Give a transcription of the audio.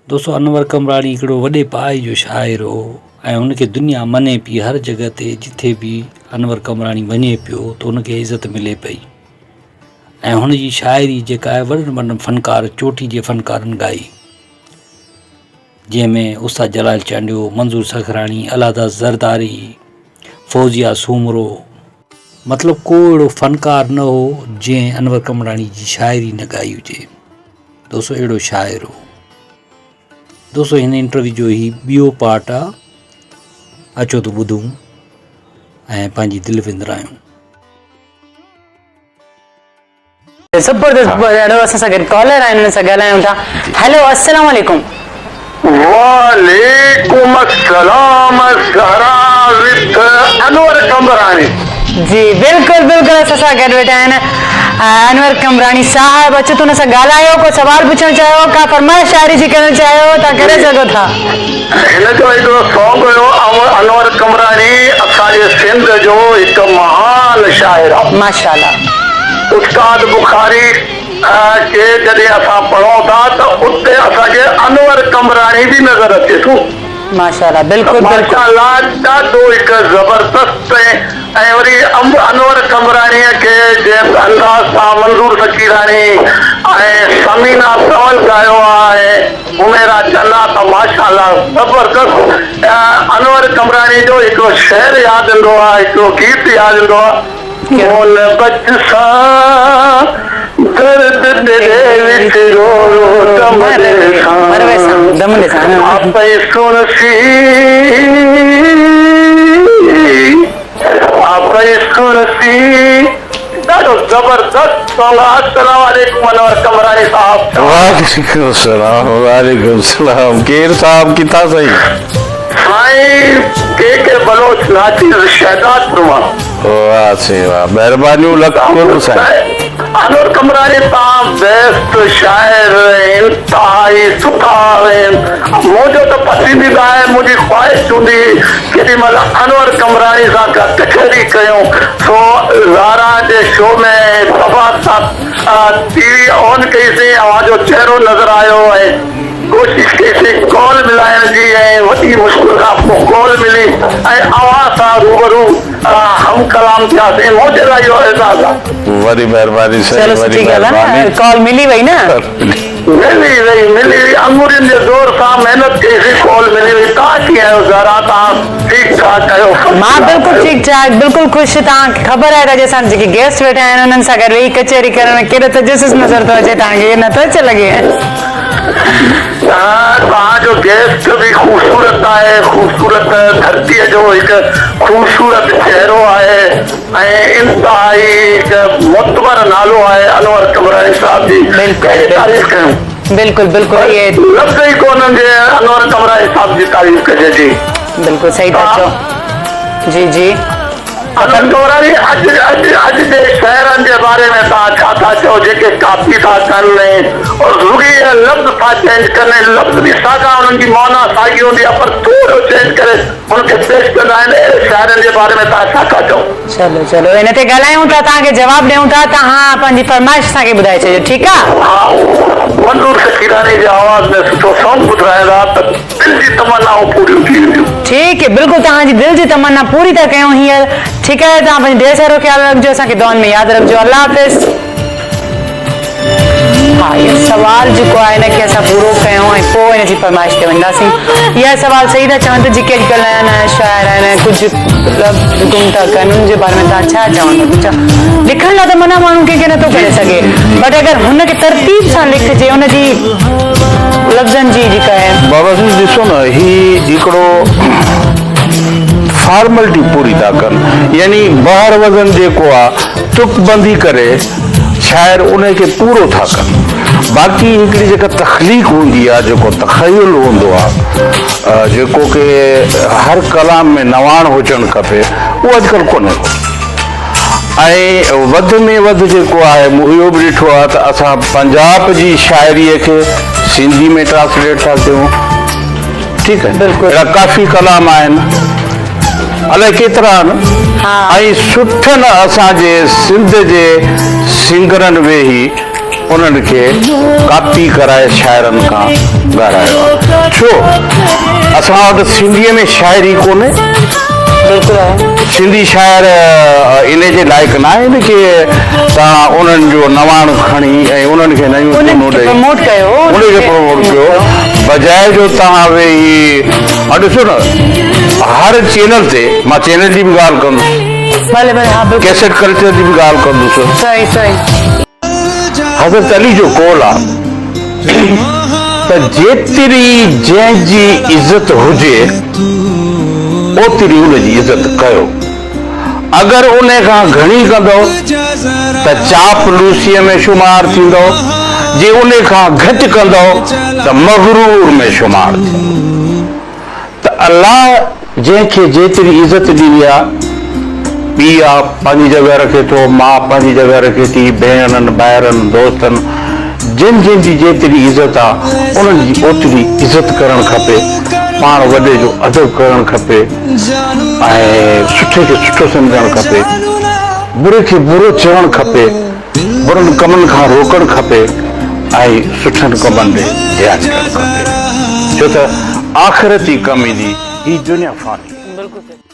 دوستو انور قمبراڻي هڪڙو وڏي پائي جو شاعر هو ۽ هن کي دنيا مڃي پئي هر جڳهه تي جٿي به انور قمبراڻي وڃي پيو ته هن کي عزت ملي پئي ۽ هن جي شاعري جيڪا آهي وڏن وڏن فنڪار چوٽي جي فنڪارن ڳائي جنهن ۾ استاد جلال چانڊيو منظور سکراڻي الهداد زرداري فوزيه سومرو مطلب ڪو اهڙو فنڪار نه هو جنهن انور قمبراڻي جي شاعري نه ڳائي هجي. دوستو اهڙو شاعر هو. دوستو هن انٽرويو جو هي ٻيو پارٽ آ اچو ته ٻڌون ۽ پنهنجي دل وندرايون. زبردست ڏاڍو اسان سان گڏ ڪالر آهن انهن سان ڳالهايون ٿا هيلو السلام عليڪم. وعليڪم السلام زهرا وٿ انور قمبراڻي. جي بلڪل بلڪل اسان سان گڏ ويٺا آهن انور قمبراڻي صاحب اچو ته ان سان ڳالهايو ڪو سوال پڇڻ چاهيو ڪا فرمائش شاعري جي ڪرڻ چاهيو تان ڪري سگهو ٿا. هن جو هڪڙو سونگ هيو انور قمبراڻي اسان جي سنڌ جو هڪ مهان شاعر آ. ماشاءالله. استاد بخاري کي جڏهن اسان پڙهون ٿا ته اتي اسان کي انور قمبراڻي به نظر اچي ٿو. ماشاءالله بلڪل بلڪل. ماشاءالله ڏاڍو هڪ زبردست ۽ وري انور قمبراڻي کي جنهن انداز سان منظور فقيراڻي ۽ ثمينه سول ڳايو آهي ۽ حميرا چنا ته ماشاءالله زبردست انور قمبراڻي جو هڪڙو شعر ياد ايندو آهي هڪڙو گيت ياد ايندو آهي. مون بچ سان درد تيڏي وچ رو رو دم ڏيسان آپئي سڻسي آپئي سڻسي ڏاڍو زبردست سانگ آ السلام عليڪم انور قمراڻي صاحب. وعليڪم السلام وعليڪم السلام ڪير صاحب ڪٿان سائين. سائين ڪي ڪي بلوچ ناچيز شهدادپور مان. واه سائين واه مهربانيون لک قرب سائين. انور قمراڻي تان بيسٽ شاعر انتهائي سٺا آهن منهنجو ته پسنديده آهي منهنجي خواهش هوندي هئي ڪيڏي مهل انور قمراڻي سان ڪا ڪچهري ڪيون سو زارا جي شو ۾ اتفاق سان ٽي وي آن ڪئي سين اوهان جو چهرو نظر آيو ۽ ڪوشش ڪئي سين ڪال ملائڻ جي ۽ وڏي مشڪل کان پوء ڪال ملي ۽ اوهان سان روبرو هم ڪلام ٿياسين منهنجي لاء اهو اعزاز آ. وڏي مهرباني سائين چلو وڏي سٺي ڳالهه آ نه مهرباني. ڪال ملي وئي نه. ملي وئي ملي وئي انگورين جي زور سان محنت ڪئي سين ڪال ملي وئي توهان ڪيئن آهيو زهرا توهان ٺيڪ ٺاڪ آهيو فرسٽ مان ڪلاس بلڪل آهيو. ٺيڪ ٺاڪ بلڪل خوش توهان کي خبر آهي ته اڄ اسان جيڪي گيسٽ ويٺا آهن انهن سان گڏ ويهي ڪچهري ڪرڻ ۾ ڪيڏو تجسس نظر ٿو اچي توهان کي نه ٿو اچي لڳي. توهان جو گيسٽ به خوبصورت آهي، خوبصورت ڌرتيء جو هڪ خوبصورت چهرو آهي ۽ انتهائي هڪ معتبر نالو آهي انور قمبراڻي صاحب جي ڪهڙي تعريف ڪيون. بلڪل بلڪل اهي. لفظ ئي ڪونهن جي انور قمبراڻي صاحب جي تعريف ڪجي جي. بلڪل صحيح ٿا چئو جي جي. انور قمبراڻي اڄ اڄ اڄ جي شاعرن جي باري ۾ توهان ڇا ٿا چئو جيڪي ڪاپي ٿا ڪن ۽ رڳي لفظ ٿا چينج ڪن ۽ لفظ به ساڳا انهن جي معنيٰ ساڳي هوندي آهي پر ٿورو چينج ڪري ان کي پيش ڪندا آهن اهڙي شاعرن جي باري ۾ توهان ڇا ٿا چئو. چلو چلو ان تي ڳالهايون ٿا توهان کي جواب ڏيون ٿا توهان پنهنجي فرمائش اسان کي ٻڌائي ڇڏيو ٺيڪ آ. ها منظور سخيراڻي جي آواز ۾ سٺو سانگ ٻڌرائيندا ته دل جي تمنائون پوريون ٿي وينديون. ٺيڪ بلڪل توهان جي دل جي تمنا پوري ٿا ڪيون هينئر ٺيڪ آهي توهان پنهنجو ڍير سارو خيال رکجو اسان کي دعائن ۾ ياد رکجو الله حافظ. ها اهو سوال جيڪو آهي ان کي اسان پورو ڪيون ۽ پوء ان جي فرمائش تي وينداسين اها سوال صحيح ٿا چون ته جيڪي اڄڪلهه نيا نيا شاعر آهن ۽ ڪجهه لفظ گم ٿا ڪن ان جي باري ۾ توهان ڇا چوندو ڪجهه لکڻ لاء ته منع ماڻهو ڪنهن کي نٿو ڪري سگهي بٽ اگر هن کي ترتيب سان لکجي ان جي لفظن جي جيڪا آهي. بابا سائين ڏسو نه هي هڪڙو فارملٽي پوري ٿا ڪن يعني بحر وزن جيڪو آ تڪ بندي ڪري شاعر انهي کي پورو ٿا ڪن باقي هڪڙي جيڪا تخليق هوندي آ جيڪو تخيل هوندو آ جيڪو ڪي هر ڪلام ۾ نواڻ هجڻ کپي اهو اڄڪلهه ڪونهي ڪو ۽ وڌ ۾ وڌ جيڪو آهي مون اهو به ڏٺو آ ته اسان پنجاب جي شاعري کي سنڌي ۾ ٽرانسليٽ ٿا ڪيون ٺيڪ آهي اهڙا ڪافي ڪلام آهن الائي ڪيترا آهن ۽ سٺن اسان جي سنڌ جي سنگرن ويهي انهن کي ڪاپي ڪرائي شاعرن کان ڳارايو آهي. ڇو اسان وٽ سنڌيء ۾ شاعري ڪونهي؟ بلڪل آهي. سنڌي شاعر انهي جي لائق نه آهن ڪي توهان انهن جو نواڻ کڻي ۽ انهن کي نيون انهن ڌنون کي ڏئي پروموٽ ڪيو انهن کي پروموٽ ڪيو بجاء جو توهان ويهي ها ڏسو نه هر چينل تي مان چينل جي به ڳالهه ڪندس ڀلي ڀلي ها بلڪل ڪيسٽ ڪلچر جي به ڳالهه ڪندس. صحيح صحيح. حضرت علي جو قول آ ته جيتري جنهن جي عزت هجي اوتري ان جي عزت ڪيو اگر ان کان گهڻي ڪندؤ ته چاپلوسيء ۾ شمار ٿيندؤ جي ان کان گهٽ ڪندؤ ته مغرور ۾ شمار ٿيندؤ. ته الله جنهن کي جيتري عزت ڏني آ، پيء آ پنهنجي جڳهه رکي ٿو، ماء پنهنجي جڳهه رکي ٿي، ڀيڻن، ڀائرن، دوستن، جن جن جي جيتري عزت آ، انهن جي اوتري عزت ڪرڻ کپي، پاڻ وڏي جو ادب ڪرڻ کپي ۽ سٺي کي سٺو سمجهڻ کپي، بري کي برو چوڻ کپي. برن ڪمن کان روڪڻ کپي ۽ سٺن ڪمن ڏي ڌيان ڏيڻ کپي ڇو ته آخرت ئي ڪم ايندي هي دنيا فاني. بلڪل صحيح.